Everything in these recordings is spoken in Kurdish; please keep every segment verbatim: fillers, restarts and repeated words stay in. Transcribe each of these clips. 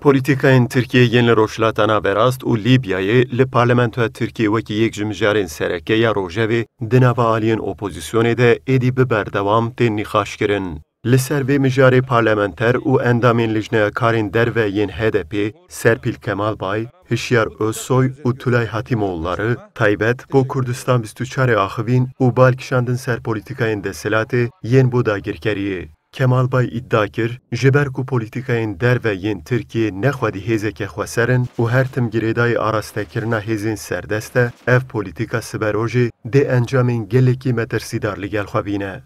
Polîtîkayên Tirkiyê yên li Rojhilata Naverast û Lîbyayê li Parlamentoya Tirkiyê wekî yek ji mijarên sereke ya rojevê di nava aliyên opozîsyonê de êdî bi berdewam tên nîqaşkirin. Li ser vê mijarê parlamenter û endamên Lijneya Karên Derve yên H D P, Serpîl Kemalbay, Hişyar Özsoy û Tulay Hatîmoğulları, taybet bo Kurdistan bîst û çarê axivîn û bal kişandin ser polîtîkayên desthilatê yên bo dagirkeriyê. Kemalbay îdia kir, ji ber ku polîtîkayên derve yên Tirkiyê ne xwedî hêzeke xweser in û her tim girêdayî arastekirina hêzên serdest e, ev polîtîka siberojê dê encamên gelekî metirsîdar li gel xwe bîne.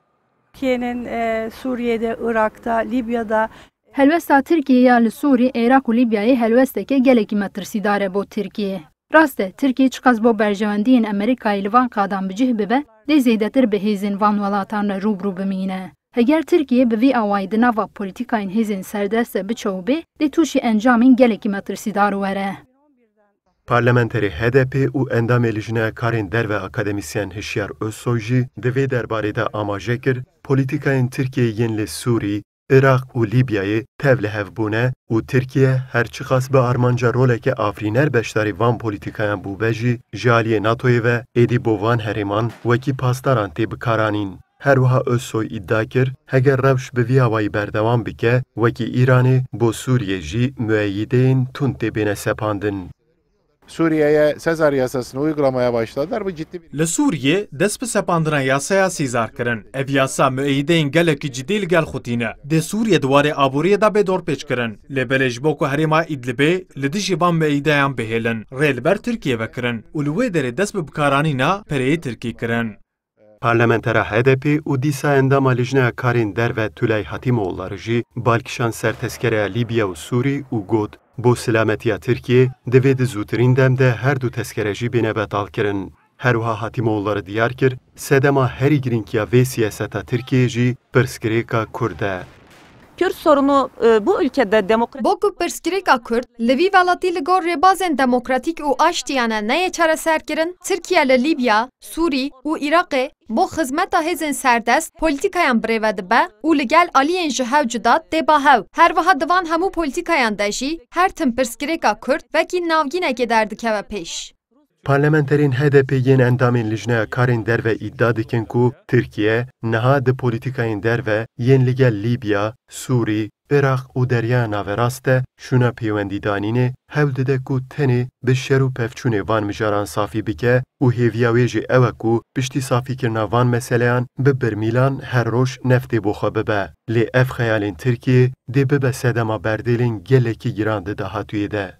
Tirkiye'nin, e, Suriye'de, Irak'ta, Libya'da Helwesta Tirkiyê ya li Sûrî, Êraq û Lîbyayê helwesteke gelekî metirsîdar e bo Tirkiyê. Rast e, Tirkiye çiqas bo berjewendiyên Amerîkayê li van qadan bi cih bibe, lê zêdetir bi hêzên van welatan re rû bi rû bimîne. Heger Tirkiye bi vî awayî di nava polîtîkayên hêzên serdest de biçe û bê, dê tûşî encamên gelekî metirsîdar were. Parlamenterê H D P û endamê Lijneya Karên Derve akademîsyen Hişyar Özsoy jî di vê derbarê de amaje kir, polîtîkayên Tirkiyê yên li Sûrî, Iraq û Lîbyayê tev li hev bûne û Tirkiye her çiqas bi armanca roleke afirîner beşdarî van polîtîkayan bûbe jî, ji aliyê NATOyê ve êdî bo van herêman wekî pasdaran tê bikaranîn. Her wiha Özsoy îdia kir, heger rewş bi vî awayî berdewam bike, wekî Îranê bo Sûriyê jî mueyîdeyên tund tê bêne sepandin. Suriye'ye Sezar yasasını uygulamaya başladılar. Bu ciddi bir Li Sûriyê dest bi sepandina yasaya Sîzar kirin. Ev yasa mueyîdeyên gelekî cidî li gel xwe tîne. Dê Sûriye di warê aboriyê de bê dorpêçkirin. Lê belê ji bo ku herêma Îdlibê li dijî van mueyîdeyan bihêlin, rê li ber Tirkiye vekirin û li wê derê dest bi bikaranîna pereyê Tirkî kirin. Parlamentera H D P û dîsa endama Lijneya Karên Derve Tulay Hatîmoğulları jî bal kişand ser tezkereya Lîbya û Sûrî û got, bo silametiya Tirkiyê, divê di zûtirîn dem de her du tezkere jî bêne betalkirin. Her wiha Hatîmoğulları diyar kir, sedema herî girîng ya vê siyaseta Tirkiyê jî pirsgirêka Kurd e. Kürt sorunu, e, bu ülkede demokrasi Bo ku pirsgirêka Kurd li vî welatî li gor rêbazên demokratîk û aştiyane neyê çareserkirin, Tirkiye li Lîbya, Sûrî û Iraqê bo xizmeta hêzên serdest polîtîkayan birêve dibe û li gel aliyên ji hev cuda tê ba hev. Her wiha di van hemû polîtîkayan de jî her tim pirsgirêka Kurd wekî navgînekê derdikeve pêş. Parlamenterên H D P yên endamên Lijneya Karên Derve îdia dikin ku Tirkiye niha di polîtîkayên derve yên li gel Lîbya, Sûrî, Iraq û Deryaya Naverast de şûna pêwendîdanînê hewl dide ku tenê bi şer û pevçûnê van mijaran safî bike û hêviya wê jî ew e ku piştî safîkirina van meseleyan bi birmîlan her roj neftê bo xwe bibe. Lê ev xeyalên Tirkiyê dê bibe sedema berdêlên gelekî giran di dahatûyê de.